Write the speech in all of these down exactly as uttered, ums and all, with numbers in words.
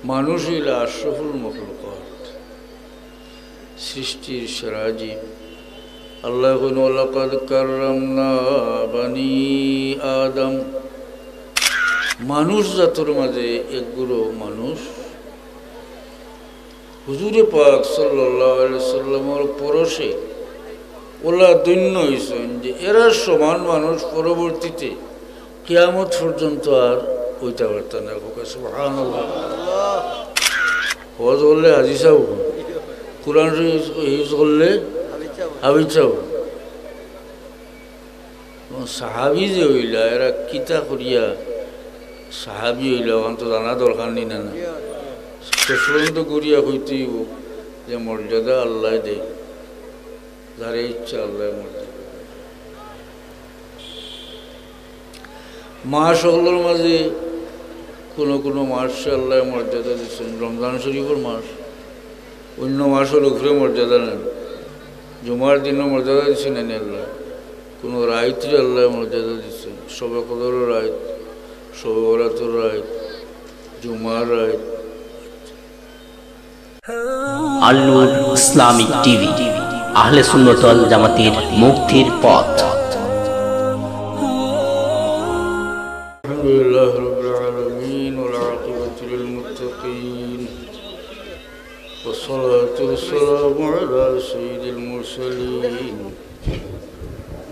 মানুষ অইলা আশরাফুল মখলুকাত, সৃষ্টির সেরা জীব। আল্লায় কইন, "ওয়ালাকাদ কাররামনা বানি আদম।" মানুষ জাতর মাঝে এক গুরু মানুষ হুজুরে পাক সাল্লাল্লাহু আলাইহি ওয়াসাল্লামর পরশে অলা ধন্য অইছইন যে এরার সমান মানুষ পরবর্তীতে কিয়ামত পর্যন্ত আর অইতা পারতা নায়। কউক্কা সুবহানাল্লাহ। ওয়াজ করলে হাজি সাব, কোরআন শরীফ হিফজ করলে হাফিজ সাব। এবং সাহাবি যে অইলা, এরা কিতা করিয়া সাহাবি অইলা, অখান তো জানা দরকার নি না, না? শেষ পর্যন্ত ঘুরিয়া কইতে অইবো যে মর্যাদা আল্লায় দেইন, যারে ইচ্ছা আল্লায় মর্যাদা দেইন। মাস অকলর মাঝে কুনু কুনু মাসরে আল্লায় মর্যাদা দিছইন, রমজান শরীফর মাস, অইন্য মাসর উপরে মর্যাদা নাই। জুমার দিনও মর্যাদা দিছইন না নি আল্লায়? কুনু রাইতরে আল্লায় মর্যাদা দিছইন, শবে কদরর রাইত, শবে বরাতর রাইত, জুমার রাইত। আল নূর ইসলামিক টিভি, আহলে সুন্নত ওয়াল জামাতের মুক্তির পথ। الحمد لله رب العالمين، والعاقبة للمتقين، والصلاة والسلام على سيد المرسلين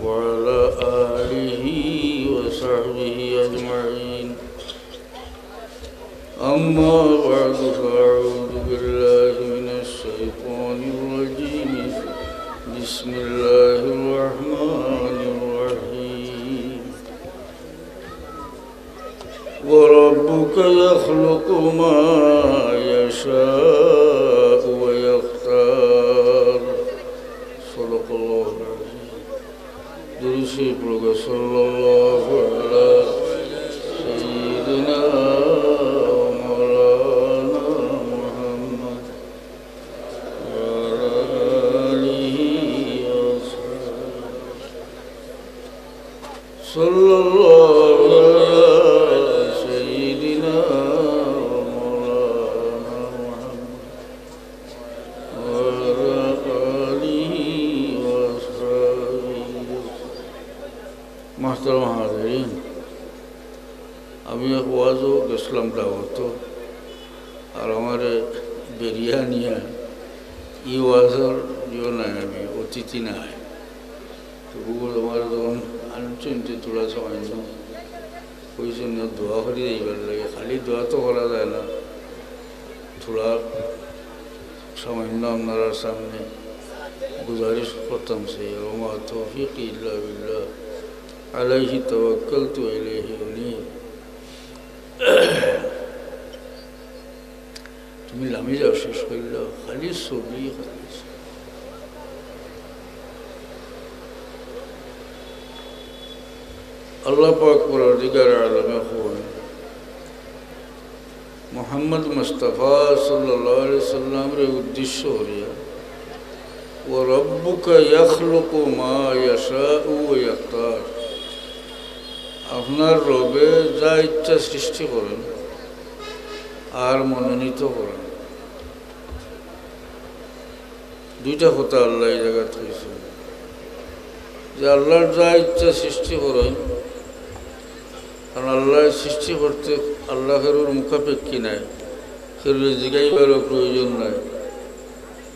وعلى آله وصحبه أجمعين. أما بعد، فأعوذ بالله من الشيطان الرجيم. بسم الله الرحمن الرحيم. وربك يخلق ما يشاء ويختار. صدق الله العظيم. درود شريف پڑھو، صلى الله على سيدنا ومولانا محمد وعلى آله وصحبه. صلى الله على سيدنا ومولانا محمد وعلى آله وأصحابه. محترم حاضرين، আমি এক ওয়াজো গেছলাম দাওয়াতো, আর আমারে বেরিয়া নিয়া ই ওয়াজর ইয়ো নাই, আমি অতিথি নাই। তো বুবুল আমার যখন আনছইন, তো থুড়া সামান্য কইছইন না, দোয়া করি যাইবার লাগি। খালি দোয়া তো করা যায় না, থুড়া সামান্য আপনারার সামনে গুজারিশ করতাম চাই। وما توفيقي إلا بالله، عليه توكلت وإليه أنيب। তুমি লামি যাও, শেষ করিলাও, খালি ছবি, খালি ছবি। আল্লাহ পাক পরওয়ারদিগার আলমে কইন, মুহাম্মদ মুস্তাফা সাল্লাল্লাহু আলাইহি সাল্লামরে উদ্দেশ্য করিয়া, "وربك يخلق ما يشاء ويختار।" আপনার রবে যা ইচ্ছা সৃষ্টি করেন আর মনোনীত করেন। দুইটা কথা আল্লায় এই জাগাত কইছইন যে আল্লার যা ইচ্ছা সৃষ্টি করেন, কারণ আল্লায় সৃষ্টি করতে আল্লাহ কেউর মুখাপেক্ষী নাই, কেউরে জিগাইবারও প্রয়োজন নাই।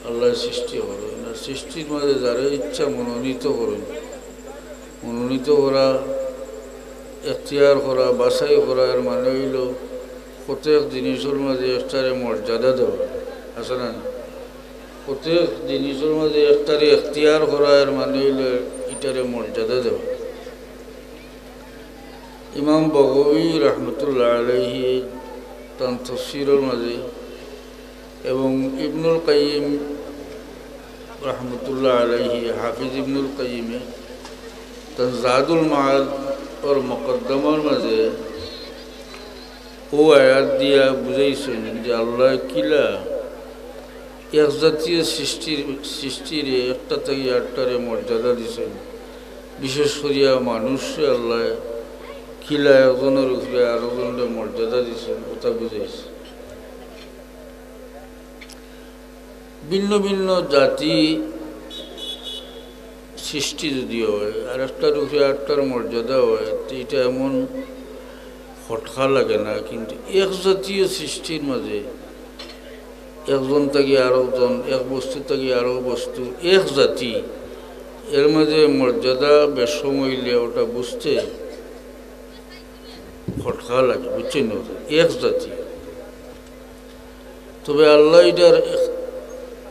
আল্লায় সৃষ্টি করেন, আর সৃষ্টির মাঝে যারে ইচ্ছা মনোনীত করেন। মনোনীত করা, এখতিয়ার করা, বাছাই করা, এর মানে অইলো প্রত্যেক জিনিসর মাঝে একটারে মর্যাদা দেওয়া, আছে না? প্রত্যেক জিনিসর মাঝে একটারে এখতিয়ার করা, এর মানে অইলো ইটারে মর্যাদা দেওয়া। ইমাম বগবী রহমতুল্লাহ আলাইহি তান তফসিরর মাঝে এবং ইবনুল কাইয়িম রহমতুল্লাহ আলাইহি, হাফিজ ইবনুল কাইয়িমে তান জাদুল মাআদ অর মুকদ্দমার মাঝে অউ আয়াত দিয়া বুঝাইছইন যে আল্লায় কিলা এক জাতীয় সৃষ্টির, সৃষ্টিরে একটা থাকি আরটারে মর্যাদা দিছইন, বিশেষ করিয়া মানুষরে আল্লায় কিলা একজনর উপরে আরোজনরে মর্যাদা দিছইন, অতা বুঝাইছইন। ভিন্ন ভিন্ন জাতি সৃষ্টি যদি হয়, আর একটার উপরে আরেকটার মর্যাদা হয়, তো এটা এমন খটকা লাগে না। কিন্তু এক জাতীয় সৃষ্টির মাঝে একজন থাকি আরকজন, এক বস্তু থাকি আরক বস্তু, এক জাতি, এর মাঝে মর্যাদা বেশকম অইলে ওটা বুঝতে খটকা লাগে, বুঝছইন নি? এক জাতি। তবে আল্লাহ এটার এক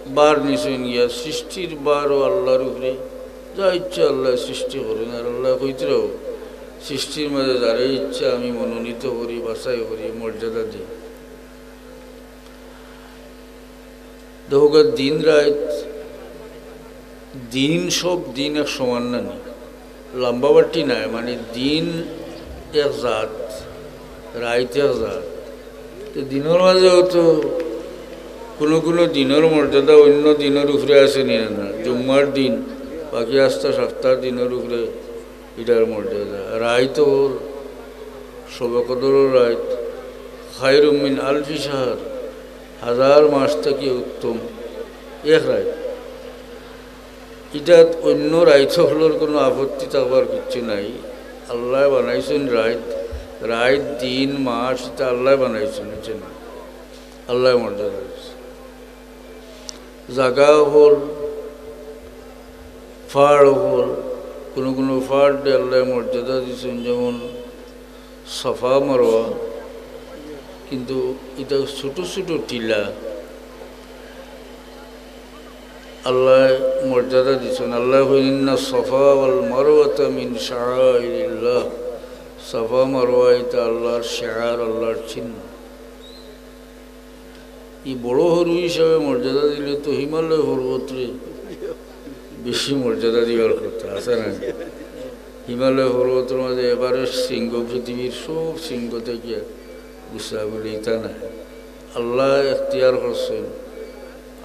বার নিছইন গিয়া, সৃষ্টির বারও আল্লাহর উপরে। যা ইচ্ছা আল্লাহ সৃষ্টি করইন, আর আল্লাহ কইতরা, সৃষ্টির মাঝে যারে ইচ্ছা আমি মনোনীত করি, বাছাই করি, মর্যাদা দেই। দেখো, দিন রাইত, দিন, সব দিন এক সমান না নি? লম্বা বাট্টি নাই, মানে দিন এক জাত, রাইত এক জাত। তো দিনর মাঝেও তো কুনু কুনু দিনর মর্যাদা অইন্য দিনর উপরে আছে নি না? জুম্মার দিন বাকি আস্তা সাপ্তার দিনর উপরে ইটার মর্যাদা। রাইত অর, শবে কদরর রাইত, খায়রুম মিন আলফি শাহর, হাজার মাস থাকি উত্তম এক রাইত। ইটাত অইন্য রাইত অকলর কুনু আপত্তি থাকবার কিচ্ছু নাই। আল্লায় বানাইছইন রাইত, রাইত, দিন, মাস, ইটা আল্লায় বানাইছইন, বুঝছইন নি? আল্লায় মর্যাদা দিছইন। জাগা অকল, পাহাড় অকল, কুনু কুনু পাহাড়রে আল্লায় মর্যাদা দিছইন, যেমন সাফা মারওয়া, কিন্তু ইটা ছোট ছোট টিলা, আল্লায় মর্যাদা দিছইন। আল্লায় কইন, "ইন্না সাফা ওয়াল মারওয়াতা মিন শাআইরিল্লাহ।" সাফা মারওয়া ইটা আল্লাহর শিআর, আল্লাহর চিহ্ন। ই বড় হুরু হিসাবে মর্যাদা দিলে তো হিমালয় পর্বতরে বেশি মর্যাদা দিবার কথা, আছে না? হিমালয় পর্বতর মাঝে এভারেস্ট শৃঙ্গ, পৃথিবীর সব শৃঙ্গ থাকি উঁচা বলে ইটা নায়। আল্লায় এখতিয়ার করছইন,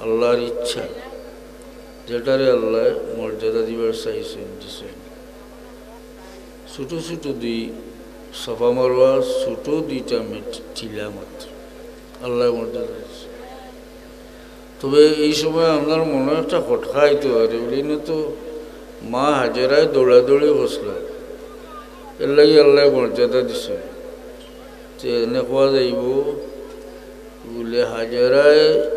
আল্লাহর ইচ্ছা, যেটারে আল্লায় মর্যাদা দিবার চাইছইন, দিছইন। ছোট ছোট দুই, সাফা মারওয়া ছোট দুইটা মেট-, টিলা মাত্র, আল্লায় মর্যাদা দিছইন। তবে এই সময় আপনার মনো একটা খটকা আইতো পারে, বুলে, "ইনো তো মা হাজেরায় দৌড়াদৌড়ি করছিলা, এরলাগি আল্লায় মর্যাদা দিছইন।" তে এনে কওয়া যাইবো, বুলে, হাজেরায়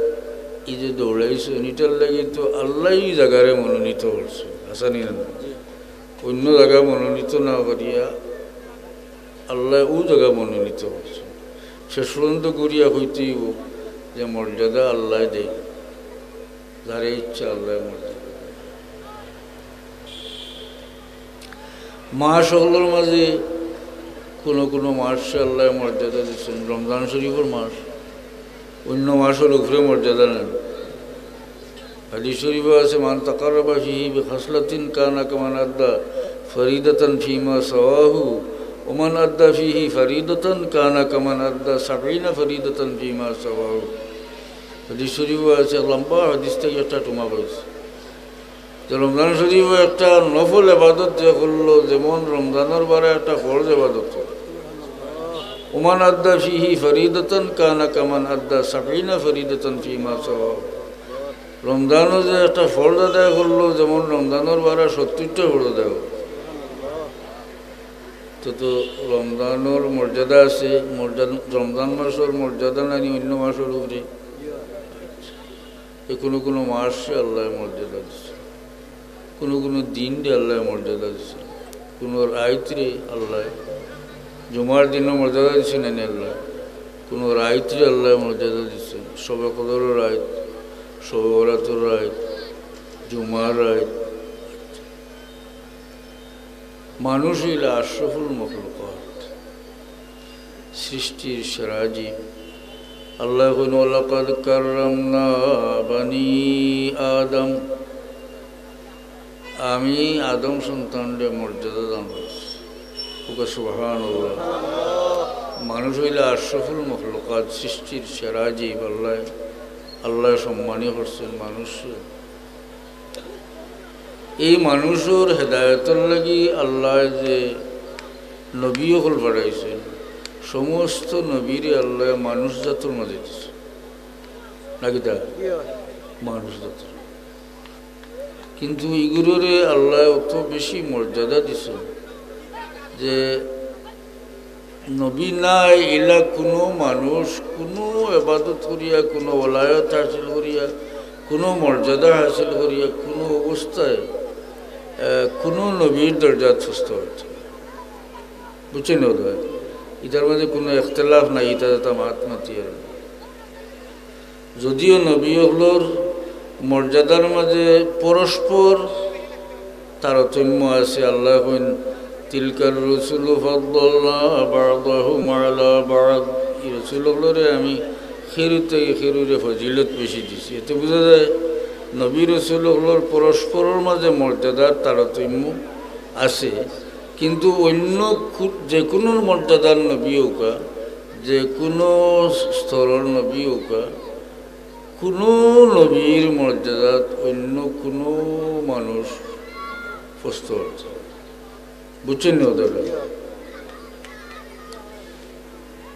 ই যে দৌড়াইছইন, ইটার লাগি তো আল্লায় ই জাগারে মনোনীত করছইন, আছে নি না? অইন্য জাগা মনোনীত না করিয়া আল্লায় অউ জাগা মনোনীত করছইন। শেষ পর্যন্ত ঘুরিয়া কইতে অইবো যে মর্যাদা আল্লায় দেইন, যারে ইচ্ছা আল্লায় মর্যাদা দেইন। মাস অকলর মাঝে কুনু কুনু মাসরে আল্লায় মর্যাদা দিছইন, রমজান শরীফর মাস, অইন্য মাসর উপরে মর্যাদা নাই। হাদিস শরীফো আছে, "মান তাকাররাবা ফিহি বিখাসলাতিন কানা কামান আদ্দা ফারিদাতান ফিমা সাওয়াহু, ওমান আদ্দা ফিহি ফারিদাতান কানা কামান আদ্দা সাবঈনা ফারিদাতান ফিমা সাওয়াহু।" হাদিস শরীফো আছে, লম্বা হাদিস থাকি একটা টুমা পাইছি। যে রমজান শরীফো একটা নফল ইবাদত যে করলো, যেমন রমজানর বারা একটা ফরজ ইবাদত করলো। ওমান আদ্দা ফিহি ফারিদাতান কানা কামান আদ্দা সাবঈনা ফারিদাতান ফিমা সাওয়াহু। রমজানো যে একটা ফরজ আদায় করলো, যেমন রমজানর বারা সত্তরটা ফরজ আদায় করলো। তো, তো রমজানর মর্যাদা আছে, মর্যাদা, রমজান মাসর মর্যাদা নাই নি অইন্য মাসর উপরে? এ কুনু কুনু মাসরে আল্লায় মর্যাদা দিছইন, কুনু কুনু দিনরে আল্লায় মর্যাদা দিছইন, কুনু রাইতরে আল্লায়, জুমার দিনর মর্যাদা দিছইন না নি আল্লায়, কুনু রাইতরে আল্লায় মর্যাদা দিছইন, শবে কদরর রাইত, শবে বরাতর রাইত, জুমার রাইত। মানুষ অইলা আশরাফুল মখলুকাত, সৃষ্টির সেরা জীব। আল্লায় কইন, "ওয়ালাকাদ কাররামনা বানি আদম।" আমি আদম সন্তানরে মর্যাদা দান করছি। কউক্কা সুবহানাল্লাহ। মানুষ অইলা আশরাফুল মখলুকাত, সৃষ্টির সেরা জীব। আল্লায়, আল্লায় সম্মানী করছইন মানুষরে। এই মানুষর হেদায়তর লাগি আল্লায় যে নবী অকল পাঠাইছইন, সমস্ত নবীরে আল্লায় মানুষ জাতর মাঝে দিছইন। না কিতা? মানুষ যত। কিন্তু ইগুলোরে আল্লায় অত বেশি মর্যাদা দিছইন যে নবী নাই ইলা কুনু মানুষ কুনু ইবাদত করিয়া, কুনু ওলায়ত হাসিল করিয়া, কুনু মর্যাদা হাসিল করিয়া, কুনু অবস্থায়, আহ, কুনু নবীর দরজাত পৌঁছতো পারতো না। বুঝছইন নি? ইতার মাঝে কুনু ইখতিলাফ নাই, ইতা যেতা মাত মাতিয়ার। যদিও নবী অকলর মর্যাদার মাঝে পরস্পর তারতম্য আছে। আল্লায় কইন, "তিলকার রুসুলু ফাদ্দালনা বা'দাহুম আলা বা'দ।" ই রসুল অকলরে আমি খেরু থাকি খেরুরে ফজিলত বেশি দিছি। এতে বুঝা যায় নবী রসুল অকলর পরস্পরর মাঝে মর্যাদার তারতম্য আছে, কিন্তু অন্য কু-, যে কুনু মর্যাদার নবী অউকা, যে কুনু স্তরর নবী অউকা, কুনু নবীর মর্যাদাত অন্য কুনু মানুষ পৌঁছতো পারতো না। বুঝছইন নি কথা?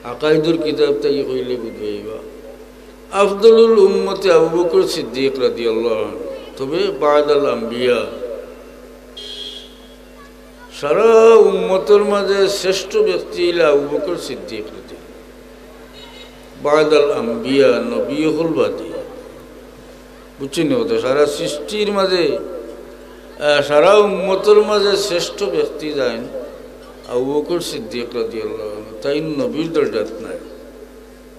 আকাইদুর কিতাব থাকি কইলে বুঝবায় বা। আফদলুল উম্মতি আবু বকর সিদ্দিক রাদিয়াল্লাহু আনহু, তবে বা'দাল আম্বিয়া, সারা উম্মতর মাঝে শ্রেষ্ঠ ব্যক্তি অইলা আবু বকর সিদ্দিক রাদিয়াল্লাহু আনহু। বা'দাল আম্বিয়া, নবী অকল বাদে। বুঝছইন নি কথা? সারা সৃষ্টির মাঝে, আহ, সারা উম্মতর মাঝে শ্রেষ্ঠ ব্যক্তি যেইন আবু বকর সিদ্দিক রাদিয়াল্লাহু আনহু, তাইন নবীর দরজাত নাই।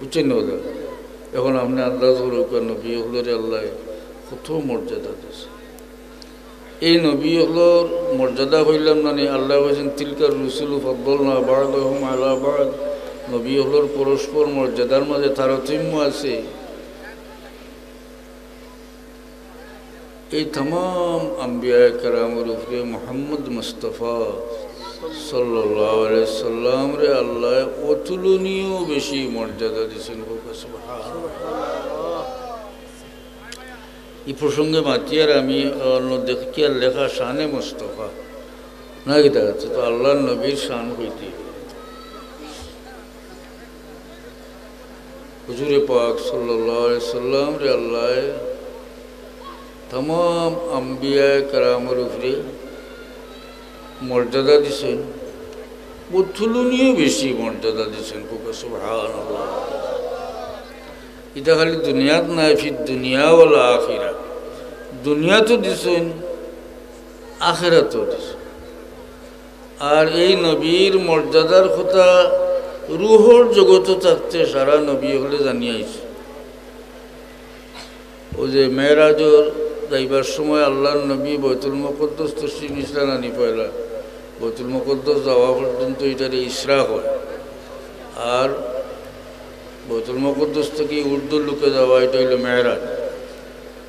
বুঝছইন নি কথা? এখন আপনে আন্দাজ করউক্কা নবী অকলরে আল্লায় কত মর্যাদা দিছে। এই নবী অকলর মর্যাদা কইলাম না নি, আল্লায় কইছইন, "তিলকার রুসুলু ফাদ্দালনা বা'দাহুম আলা বা'দ।" নবী অকলর পরস্পর মর্যাদার মাঝে তারতম্য আছে। এই তামাম আম্বিয়ায়ে কেরামর উপরে মুহাম্মদ মুস্তাফা সাল্লাল্লাহু আলাইহি সাল্লামরে আল্লায় অতুলনীয় বেশি মর্যাদা দিছইন। কউক্কা সুবহানাল্লাহ। ই প্রসঙ্গে মাতিয়ার আমি অন্য দেখিয়ার লেখা শানে মুস্তাফা। না কিতা? তো আল্লাহর নবীর শান কইতে। হুজুরে পাক সাল্লাল্লাহু আলাইহি সাল্লামরে আল্লায় তামাম আম্বিয়ায়ে কেরামর উপরে মর্যাদা দিছইন, অতুলনীয় বেশি মর্যাদা দিছইন। কউক্কা সুবহানাল্লাহ। ইটা খালি দুনিয়াত নায়, ফিদ দুনিয়া ওয়াল আখিরা। দুনিয়াতও দিছইন, আখেরাতও দিছইন। আর এই নবীর মর্যাদার কথা রুহর জগতো থাকতে সারা নবী অকলে জানিয়া আইছে। অউ যে মেরাজর যাইবার সময় আল্লাহর নবী বাইতুল মুকাদ্দাস তশরিফ নিছলা না নি পয়লা, বাইতুল মুকাদ্দাস যাওয়া পর্যন্ত ইটারে ইসরা কয়। আর বাইতুল মুকাদ্দাস থাকি ঊর্ধ্ব লোকে যাওয়া, ইটা অইলো মেরাজ।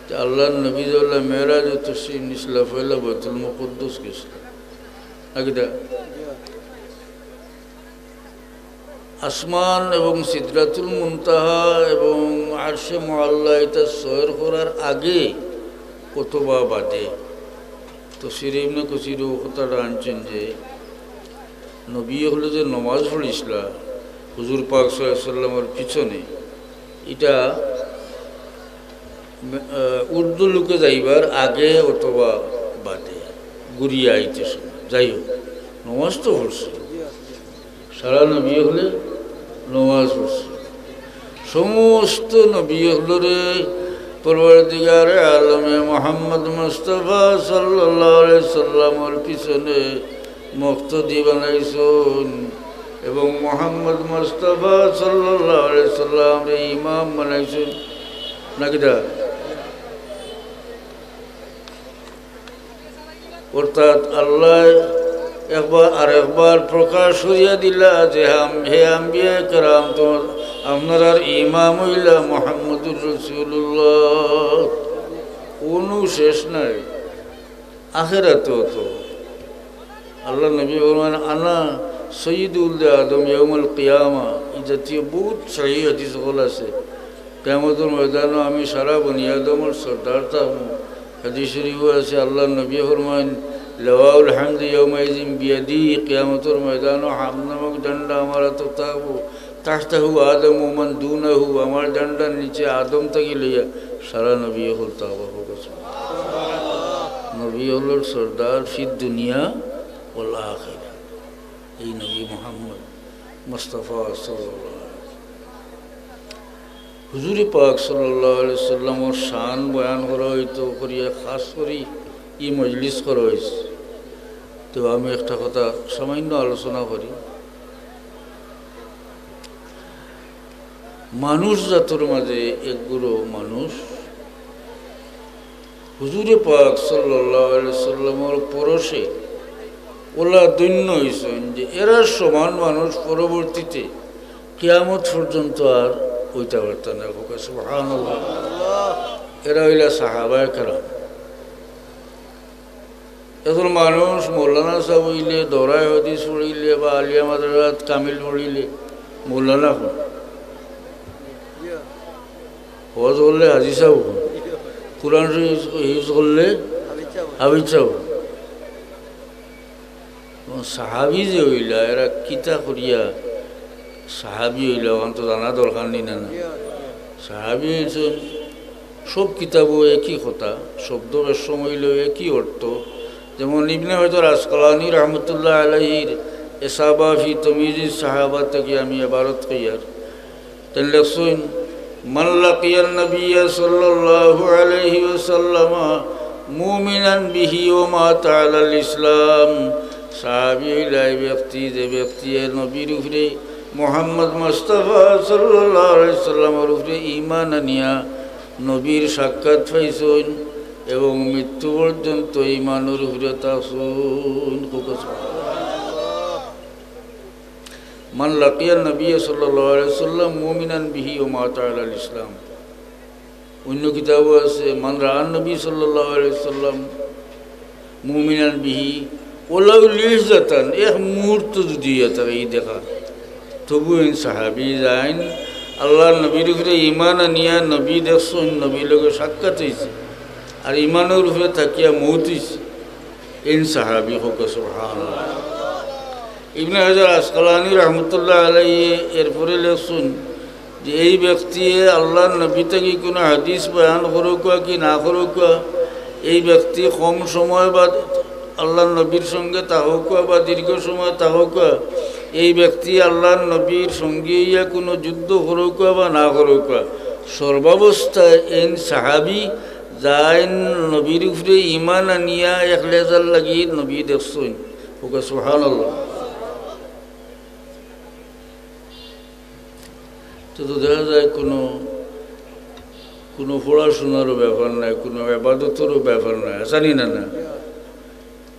তে আল্লাহর নবী যেলা মেরাজো তশরিফ নিছলা, পয়লা বাইতুল মুকাদ্দাস গেছলা। না কিতা? আসমান এবং সিদরাতুল মুনতাহা এবং আরশে মুআল্লা ইতা সয়র করার আগে অথবা বাদে। তফসিরে ইবনে কাসিরো কথাটা আনছইন যে নবী অকলে যে নমাজ পড়ছিলা হুজুর পাক সাল্লাল্লাহু আলাইহি ওয়াসাল্লামর পিছনে, ইটা, আহ, ঊর্ধ্ব লোকে যাইবার আগে অথবা বাদে, ঘুরিয়া আইতে সময়। যাই হোক, নমাজ তো পড়ছে, সারা নবী অকলে নমাজ পড়ছে। সমস্ত নবী অকলরে পরওয়ারদিগারে আলমে মুহাম্মদ মুস্তাফা সাল্লাল্লাহু আলাইহি সাল্লামর পিছনে মুক্তাদি বানাইছইন এবং মুহাম্মদ মুস্তাফা সাল্লাল্লাহু আলাইহি সাল্লামরে ইমাম বানাইছইন। না কিতা? অর্থাৎ আল্লায় একবার আর একবার প্রকাশ করিয়া দিলা যে, হাম-, হে আম্বিয়ায়ে কেরাম, তুমার, আপনারার ইমাম অইলা মুহাম্মদুর রাসূলুল্লাহ। কুনু শেষ নাই। আখেরাতো তো আল্লাহর নবী ফরমাইন, "আনা সাইয়্যিদু ওয়ালাদি আদম ইয়াউমাল কিয়ামা।" ই জাতীয় বহুত সহিহ হাদিস অকল আছে। কিয়ামতর ময়দানো আমি সারা বনি আদমর সর্দার থাকমু। হাদিস শরীফো আছে, আল্লাহর নবী ফরমাইন, "লিওয়াউল হামদি ইয়াউমাইযিন বিয়াদি।" কিয়ামতর ময়দানো হামদ নামক ঝান্ডা আমার আতো থাকবো। "তাহতাহু আদম ওয়া মান দুনাহু", আমার ঝান্ডার নিচে আদম থাকি লইয়া সারা নবী অকল তো আবার হোক আছে। নবী অকলর সর্দার ফিদ দুনিয়া ওয়াল আখিরা, এই নবী মুহাম্মদ মুস্তাফা সাল্লাল্লাহু আলাইহি ওয়াসাল্লাম। হুজুরে পাক সাল্লাল্লাহু আলাইহি ওয়াসাল্লামর শান বয়ান করা অইতো করিয়া খাস করি ই মজলিস করা অইছে। তো আমি একটা কথা সামান্য আলোচনা করি। মানুষ জাতর মাঝে একগুলো মানুষ হুজুরে পাক সাল্লাল্লাহু আলাইহি ওয়াসাল্লামর পরশে ওলা ধন্য অইছইন যে এরা সমান মানুষ পরবর্তীতে কিয়ামত পর্যন্ত আর অইতা পারতা না। হোক সুবহানাল্লাহ। এরা অইলা সাহাবায়ে কেরাম। এখন মানুষ মৌলানা সাব অইলে, দরায় হাদিস পড়িলে বা আলিয়া মাদ্রাসাত কামিল পড়িলে মৌলানা অয়। হজ করলে হাজি সাব অয়। কোরআন শরীফ হিফজ করলে হাফিজ সাব অয়। এবং সাহাবি যে অইলা, এরা কিতা করিয়া সাহাবি অইলা, অখান তো জানা দরকার নি না, না? সাহাবি অইছইন, সব কিতাবো একই কথা, শব্দ বেশম অইলেও একই অর্থ। যেমন ইবনে হাজার আসকালানী রহমতুল্লাহ আলাইহির ইসাবা ফি তমিজি সাহাবা থাকি আমি এবারত কইয়ার, তাইন লেখছইন, "মান লাকিয়ান নবিয়্যা সাল্লাল্লাহু আলাইহি ওয়াসাল্লাম মুমিনান বিহি ওয়া মাতা আলাল ইসলাম।" সাহাবি অইলা এই ব্যক্তি, যে ব্যক্তিয়ে নবীর উপরে, মুহাম্মদ মুস্তাফা সাল্লাল্লাহু আলাইহি ওয়াসাল্লামর উপরে ঈমান আনিয়া নবীর সাক্ষাৎ পাইছইন এবং মৃত্যু পর্যন্ত ঈমানর উপরে থাকছইন। মান লাকিয়ান নবিয়্যা সাল্লাল্লাহু আলাইহি ওয়াসাল্লাম মুমিনান বিহি ওয়া মাতা আলাল ইসলাম। অন্য কিতাবো আছে, "মান রাআন নবী সাল্লাল্লাহু আলাইহি ওয়াসাল্লাম মুমিনান বিহি ওয়ালাউ লিহজাতান", এক মুহূর্ত যদি ইয়া তারে ই দেখা, তবু এইন সাহাবি যাইন আল্লাহর নবীর উপরে ঈমান আনিয়া নবী দেখছইন, নবীর লগে সাক্ষাৎ অইছে, আর ঈমানর উপরে থাকিয়া মউত অইছে। এইন সাহাবি, হোক সুবহানাল্লাহ। ইবনে হাজার আসকালানী রহমতুল্লাহ আলাইহি এরপরে লেখছইন যে এই ব্যক্তিয়ে আল্লাহর নবী থাকি কুনু হাদিস বয়ান করউক্কা কি না করউক্কা, এই ব্যক্তি কম সময় বা আল্লাহর নবীর সঙ্গে থাকউক্কা বা দীর্ঘ সময় থাকউক্কা, এই ব্যক্তি আল্লাহর নবীর সঙ্গে ইয়া কুনু যুদ্ধ করউক্কা বা না করউক্কা, সর্বাবস্থায় এইন সাহাবি যাইন নবীর উপরে ঈমান আনিয়া এক লেজার লাগি নবী দেখছইন। হোক সুবহানাল্লাহ। তো, তো দেখা যায় কুনু, কুনু পড়াশোনারও ব্যাপার নাই, কুনু ইবাদতরও ব্যাপার নাই, আছে নি না, না?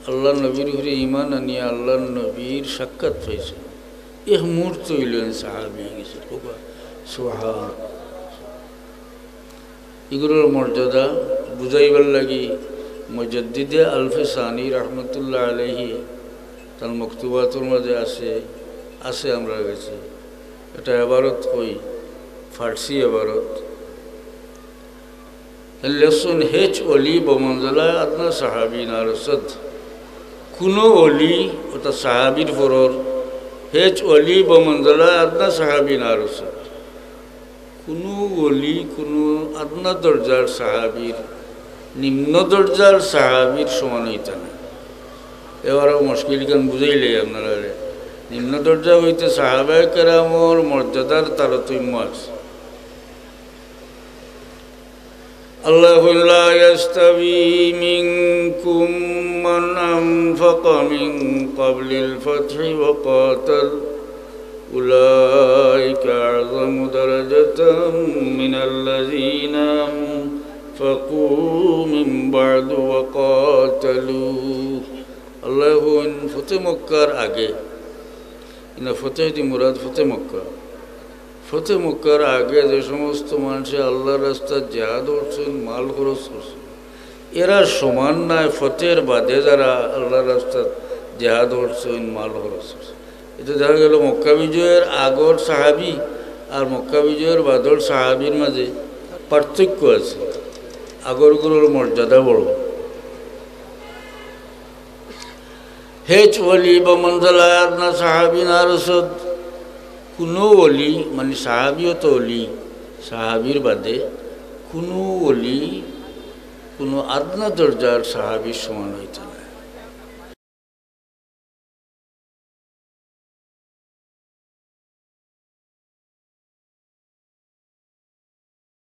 আল্লাহর নবীর উপরে ঈমান আনিয়া আল্লাহর নবীর সাক্ষাৎ পাইছইন, এক মুহূর্ত অইলো এইন সাহাবি অইগেছইন। হোক সুবহান। ইগুলোর মর্যাদা বুঝাইবার লাগি মুজাদ্দিদে আলফে সানি রহমতুল্লাহ আলাইহি তান মকতুবাতর মাঝে আছে, আছে আমরার গেছে। এটা এবারত কই, ফার্সি এবারত। লেখছইন, "হেচ অলি বমঞ্জলা আদনা সাহাবি না রসদ।" কুনু অলি, অর্থাৎ সাহাবির পরর, হেচ অলি বমঞ্জলা আদনা সাহাবি না রসদ। কুনু অলি, কুনু আদনা দরজার সাহাবির, নিম্ন দরজার সাহাবির সমান অইতা না। এবারও মুশকিল খান বুঝাইলাই আপনারারে। নিম্ন দরজা অইতে সাহাবায়ে কেরামর মর্যাদার তারতম্য আছে। আল্লাহ কইন, "লা ইয়াস্তাবি মিনকুম মান আনফাকা মিন ক্বাবলিল ফাতহি ওয়া ক্বাতাল, উলাইকা আ'যামু দারাজাতাম মিনাল্লাযীনা আনফাকু মিন বা'দু ওয়া ক্বাতালু।" আল্লাহ কইন, ফতে মক্কার আগে, ইনো ফতে দি মুরাদ ফতে মক্কা। ফতে মক্কার আগে যে সমস্ত মানষে আল্লাহর রাস্তাত জিহাদ করছইন, মাল খরচ করছইন, এরা সমান নায় ফতের বাদে যারা আল্লাহর রাস্তাত জিহাদ করছইন, মাল খরচ করছইন। এতে দেখা গেল মক্কা বিজয়ের আগর সাহাবি আর মক্কা বিজয়ের বাদর সাহাবির মাঝে পার্থক্য আছে। আগরগুলোর মর্যাদা বড়। হেচ অলি বা মঞ্জলা আদনা সাহাবি না রসদ, কুনু অলি, মানে সাহাবিও তো অলি, সাহাবির বাদে কুনু ওলি কুনু আদনা দরজার সাহাবীর সমান অইতো না।